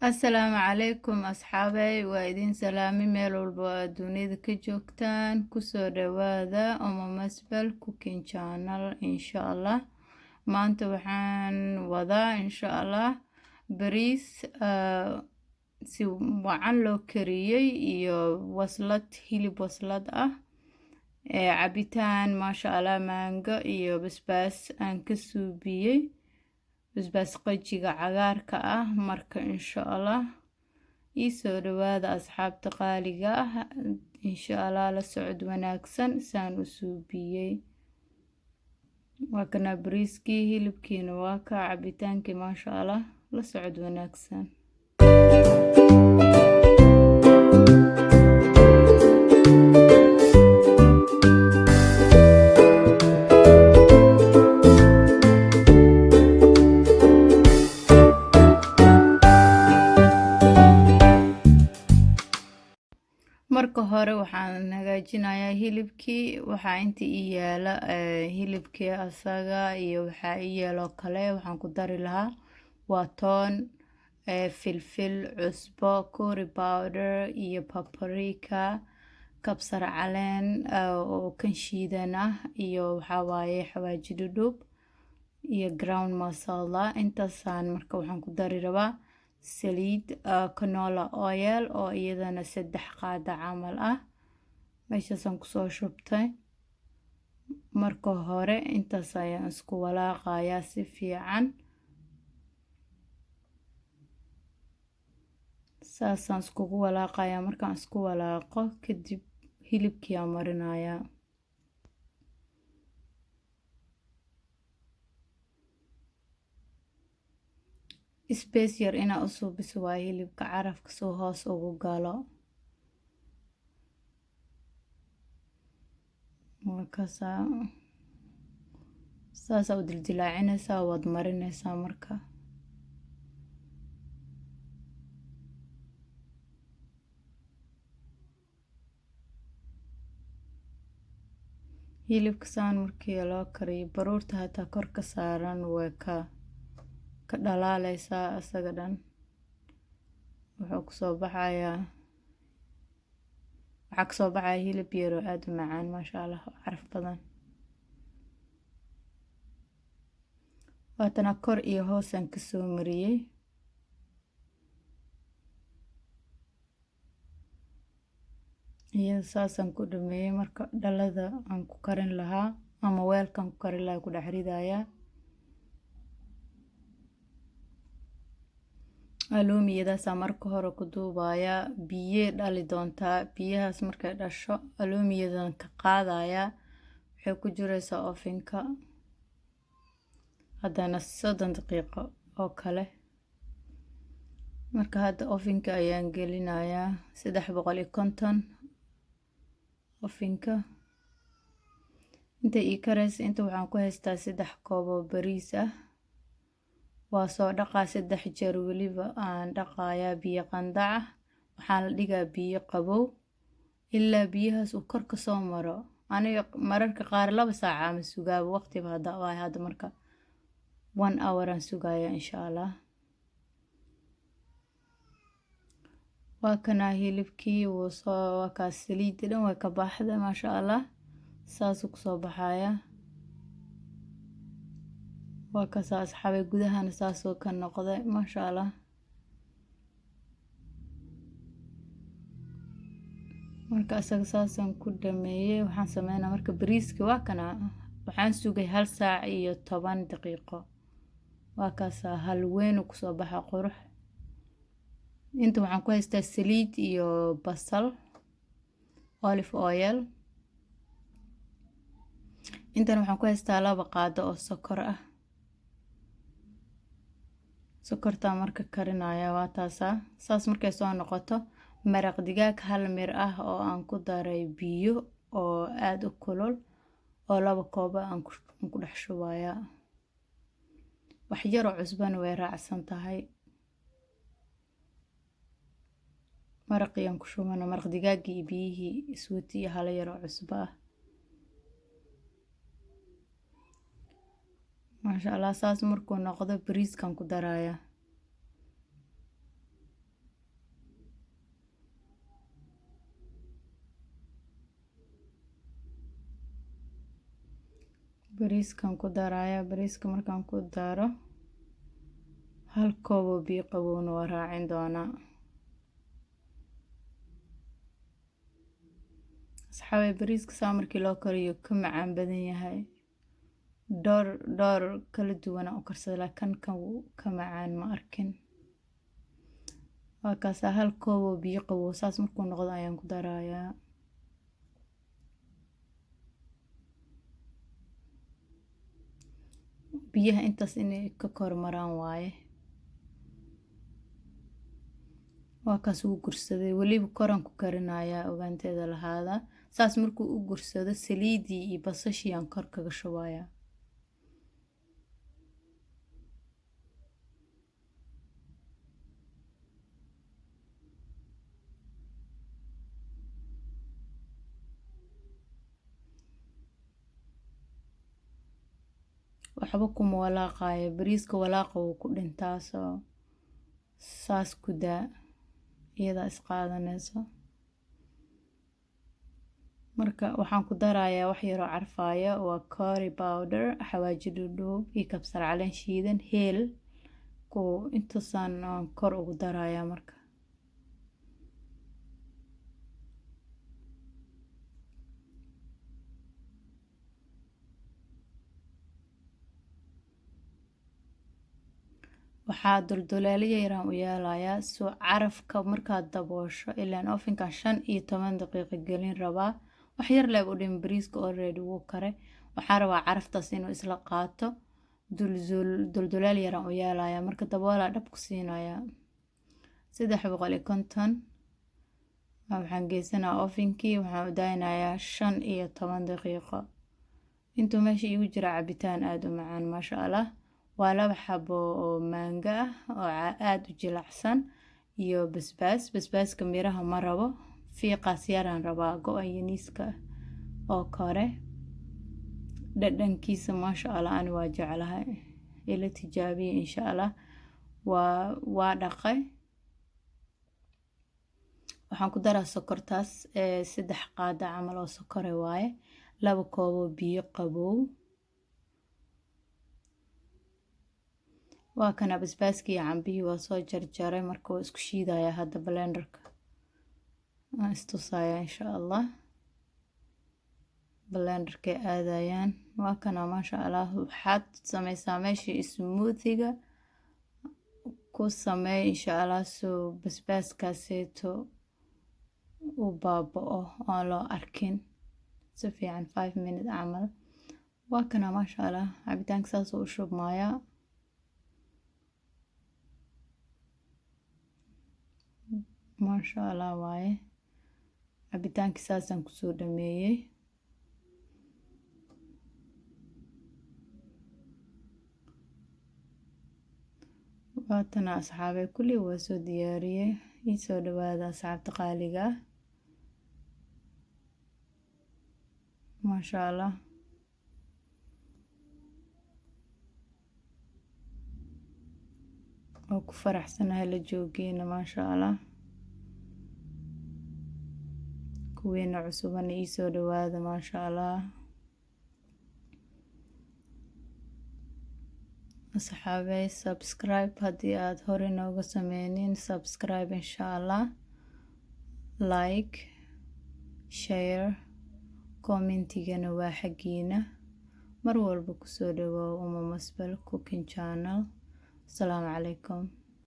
Asalaamu calaykum asxaabey, waa idin salaami meel walba oo aad dunida ka joogtaan. Kusoo dhawaada Oma Masbel Cooking Channel. Insha Allah maanta waxaan wadaa, insha Allah, bariis si wacan loo kariyey iyo waslad hilib waslad ah, cabitaan maasha Allah, maango iyo basbaas aan ka suubiyey, basbaas qajiga cagaarka ah. Marka insha Allah iisoo dhawaada, asxaabta qaaliga ah. Insha Allah la socod wanaagsan saan u suubiyey. Waa kana bariiskii, hilibkiina waa ka, cabitaankii, maasha Allah. La socod wanaagsan. Marka hore waxaan hagaajinayaa hilibkii. Waxaa inta ii yaala hilibkii asaga iyo waxaa ii yaaloo kale waxaan ku dari lahaa waa toon, filfil, cusbo, curry powder iyo paprika, kabsar caleen oo kan shiidan ah, iyo waxaa waaye xawaaji dhudhub iyo ground masala. Intaasaan marka waxaan ku dari rabaa saliid canola oil oo iyadana 3 qaada camal ah. Meeshaasaan kusoo shubtay. Marka hore intaas ayaan isku walaaqayaa si fiican. Saasaan iskugu walaaqayaa. Markaan isku walaaqo kadib hilibkii aan marinayaa. Space yar inaa u suubiso waa hilibka carafka soo hoos ugu galo. Markaasaa saasaa u dildilaacinaysaa, waad marinaysaa. Marka hilibka saan markii loo kariyo, baruurta hataa kor ka saaran way ka dhalaaleysaa. Isaga dhan wuxuu kusoo baxayaa, waxaa kasoo baxaya hilib yar oo aada u macaan, maasha Allah, oo caraf badan. Waatana kor iyo hoosaan kasoo mariyey. Iyada saasaan ku dhameeyey. Marka dhalada aan ku karin lahaa ama weelkaan ku karin lahaa ku dhex ridayaa. Aluumiyadaasaa marka hore ku duubayaa. Biye dhali doontaa. Biyahaas markay dhasho aluumiyadan ka qaadayaa. Waxay ku jireysaa ovenka haddana 30 daqiiqo oo kale. Marka hadda ovenka ayaan gelinayaa, 350 ovenka. Inta ii karaysa inta waxaan ku haystaa 3 koob oo bariis ah. Waa soo dhaqaa, 3 jeer weliba aan dhaqayaa biyo qandac ah. Waxaan la dhigaa biyo qabow ilaa biyahaas uu kor kasoo maro. Aniga mararka qaar 2 saaca ama sugaaba waqtiba hadda waay. Hadda marka 1 hour aan sugaaya, insha Allah. Waa kanaa hilibkii, wuu soo, waa kaas, saliidii dhan way ka baxday, maasha Allah. Saasuu kusoo baxaya. Waa kaasa, asxaabay, gudahana saasuu ka noqday, maasha Allah. Marka isaga saasaan ku dhameeyey. Waxaan sameynaa marka bariiski. Waa kana, waxaan sugay 1 saac iyo 10 daqiiqo. Waa kaasaa, hal weyn kusoo baxa, qurux. Inta waxaan ku haystaa saliid iyo basal, olive oil. Intan waxaan ku haystaa 2 qaado oo sokor ah. Sokortaa marka karinaya, waa taasaa. Saas markay soo noqoto, maraq digaag hal mir ah oo aan ku daray biyo oo aada u kulul oo 2 kooba aan ku dhex shubayaa. Wax yaroo cusbana way raacsan tahay. Maraqii aan ku shubana, maraq digaaggii iyo biyihii iswati iyo hala yaroo cusbo ah, maasha Allah. Saas markuu noqdo bariiskan ku darayaa. Bariiskan ku darayaa. Bariiska markaan ku daro, hal koob oo biyo qabowna waa raacin doonaa. Asxaabay, bariiska saa markii loo kariyo ka macaan badan yahay. Dhowr dhowr kala duwana u karsada, laakiin kan ka macaan ma arkin. Waa kaasaa, hal koob oo biyo qabow saas markuu noqdo ayaan ku darayaa. Biyaha intaas inay ka kor maraan waaye. Waa kaas, wuu gursaday. Weliba koran ku karinayaa, ogaanteeda lahaada. Saas markuu u gursado, saliidii iyo basashii aan kor kaga shubayaa. Waxba kuma walaaqaayo. Bariiska walaaqa wuu ku dhintaa, soo saas ku daa, iyadaa isqaadanayso. Marka waxaan ku darayaa wax yaroo carfaaya. Waa curry powder, xawaaji dhudhuub iyo kabsar caleen shiidan, heel ku intaasaan aan kor ugu darayaa. Marka waxaa dulduleelyo yaraan u yeelayaa soo carafka markaad daboosho, ilaan ovenkan 15 daqiiqo gelin rabaa. Wax yar leeb u dhim, bariiska already wuu karay. Waxaan rabaa caraftaas inuu isla qaato. Dulduleel yaraan u yeelayaa. Marka daboolaa dhab ku siinayaa. 350 waxaan geysanaa ovenkii. Waxaan u daaynayaa 15 daqiiqo. Intuu meesha iigu jira, cabitaan aada u macaan, maasha Allah. Waa laba xabo oo maango ah oo aada u jilacsan iyo basbaas. Basbaaska miraha ma rabo, fiiqaas yaraan rabaa, go-an yaniiska oo kore. Dhadhankiisa maasha Allah, ani waa jeclahay, ila tijaabiya insha Allah. Waa dhaqay. Waxaan ku daraa sokortaas, 3 qaada camal oo sokore waaye, 2 kooboo biyo qabow. Waa kana basbaaskii iyo cambihii, waa soo jarjaray. Marka waa isku shiidayaa hadda blenderka, waan istusayaa insha Allah. Blenderkay aadayaan. Waa kana, maasha Allah. Waxaad sameysaa meeshii smoothiga ku sameey insha Allah, soo basbaaskaaseeto u baaba-o oon loo arkin si fiican, 5 minute camal. Waa kana, maasha Allah, cabitaanka saasuu u shubmayaa. Maasha Allah waaye. Cabitaankii saasaan kusoo dhameeyey. Waatana asxaabey, kulli waa soo diyaariyey. Iisoo dhawaada asxaabta qaaliga ah, maasha Allah. Oo ku faraxsanahay la joogiina, maasha Allah. Kuwiina cusubana iisoo dhawaada, maasha Allah. Asxaabey, subscribe haddii aada hore nooga sameynin, subscribe insha Allah, like, share, commentigana waa xaggiina. Mar walba kusoo dhawaaw Uma Masbel Cooking Channel. Asalaamu calaykum.